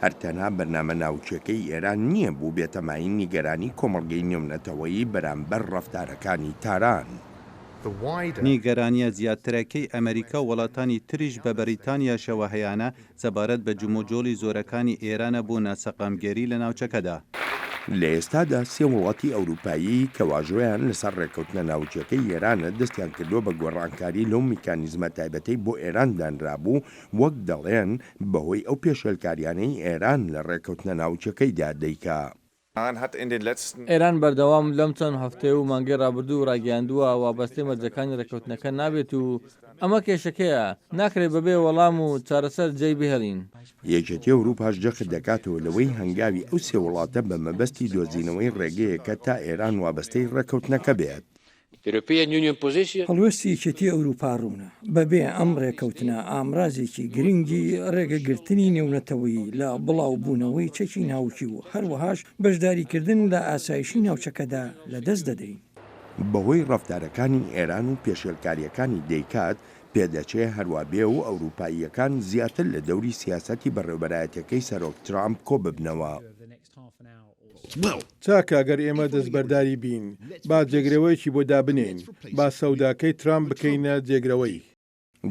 هەر تەنها بەرنامە ناوکیەکەی ئێران نییە بووبێتە مایەی نیگەرانی کۆمەڵگەی نێونەتەوەیی بەرامبەر ڕەفتارەکانی تاران. نیگەرانییە زیاترەکەی ئەمریکا و وڵاتانی تریش بە بەریتانیاشەوە هەیانە سەبارەت بە جموجۆڵی زۆرەکانی ئێرانە بۆ ناسەقامگێری لە ناوچەکەدا. لە ئێستادا سێ وڵاتی ئەوروپایی کە واژۆیان لەسەر ڕێککەوتنە ناوکیەکەی ئێرانە دەستیان کردووە بە گۆڕانکاری لەو میکانیزمە تایبەتەی بۆ ئێران دانرابوو وەک دەڵێن بەهۆی ئەو پێشێلکاریانەی ئێران لە ڕێککەوتنە ناوکیەکەیدا دەیکا. ئێران بەردەوام لەم چەند هەفتەیە و مانگەی ڕابردوو ڕایگەیاندووە وابەستەی مەرجەکانی ڕێککەوتنەکە نابێت و ئەمە کێشەکەیە، ناکرێت بەبێ وەڵام و چارەسەر جێی بهێڵین. یەکێتی ئەوروپاش جەخت دەکاتەوە لەوەی هەنگاوی ئەو سێ وڵاتە بە مەبەستی دۆزینەوەی ڕێگەیەکە تا ئێران وابەستەی ڕێککەوتنەکە بێت. هەڵوێستی یەکێتی ئەوروپا ڕوونە، بەبێ ئەم ڕێکەوتنە ئامرازێکی گرنگی ڕێگەگرتنی نێونەتەوەیی لە بڵاوبوونەوەی چەکی ناوکی و هەروەهاش بەشداریکردن لە ئاسایشی ناوچەکەدا لەدەست دەدەین. بەهۆی ڕەفتارەکانی ئێران و پێشێلکارییەکانی دەیکات، پێدەچێ هەروا بێ و ئەوروپاییەکان زیاتر لە دەوری سیاسەتی بەڕێوبەرایەتیەکەی سەرۆک ترامپ کۆببنەوە. چاکە گەر ئێمە دەستبەرداری بین، با جێگرەوەیەکی بۆ دابنێین، با سەوداکەی ترامپ بکەینە جێگرەوەی.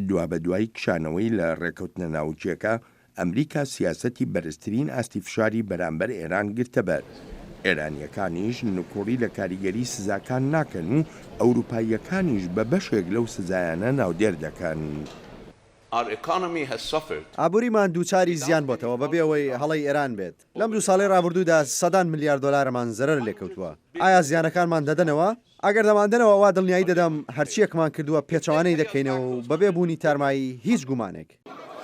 دوابەدوای کشانەوەی لە ڕێکەوتنە ناوکیەکە، ئەمریکا سیاسەتی بەرزترین ئاستی فشاری بەرامبەر ئێران گرتەبەر. ئێرانییەکانیش نکوڵی لە کاریگەری سزاکان ناکەن و ئەوروپاییەکانیش بە بەشێک لەو سزایانە ناودێر دەکەن. ئابووریمان دووچاری زیان بۆتەوە بەبێ ئەوەی هەڵەی ئێران بێت. لەم دوو ساڵەی ڕابردوودا سەدان ملیار دۆلارمان زەرەر لێکەوتووە. ئایا زیانەکانمان دەدەنەوە؟ ئەگەر دەماندەنەوە ئەوا دڵنیایی دەدەم هەرچییەکمان کردووە پێچەوانەی دەکەینەوە و بەبێ بوونی تارمایی هیچ گومانێک.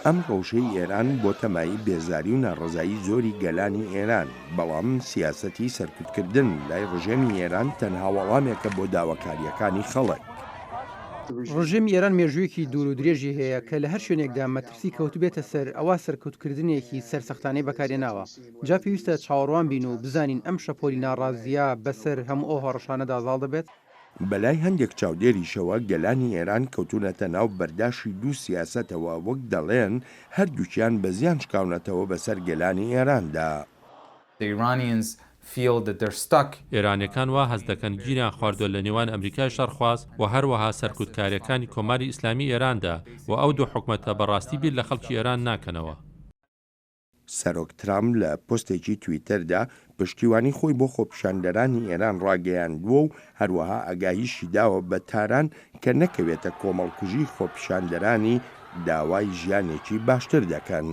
ئەم ڕەوشەی ئێران بۆتە مایەی بێزاری و ناڕەزایی زۆری گەلانی ئێران، بەڵام سیاسەتی سەرکوتکردن لای ڕژێمی ئێران تەنها وەڵامێکە بۆ داواکارییەکانی خەڵک. ڕژێمی ئێران مێژوویەکی دوور و درێژی هەیە کە لە هەر شوێنێکدا مەترسی کەوتبێتە سەر ئەوا سەرکوتکردنێکی سەرسەختانەی بەکارهێناوە، جا پێویستە چاوەڕوان بین و بزانین ئەم شەپۆلی ناڕازییە بەسەر هەموو ئەو هەڕەشانەدا زاڵ دەبێت؟ بەلای هەندێک چاودێریشەوە گەلانی ئێران کەوتوونەتە ناو بەرداشی دوو سیاسەتەوە وەک دەڵێن هەردووکیان بە زیان شکاونەتەوە بەسەر گەلانی ئێراندا. ئێرانیەکان وا هەست دەکەن گیریان خواردوە لە نێوان ئەمریکای شەڕخواز و هەروەها سەرکوتکاریەکانی کۆماری ئیسلامی ئێراندا و ئەو دوو حکومەتە بە ڕاستی بیر لە خەڵکی ئێران ناکەنەوە. سەرۆک ترامپ لە پۆستێکی تویتەردا پشتیوانی خۆی بۆ خۆپیشاندەرانی ئێران ڕاگەیاندووە و هەروەها ئاگاهیشی داوە بە تاران کە نەکەوێتە کۆمەڵکوژی خۆپیشاندەرانی داوای ژیانێکی باشتر دەکەن.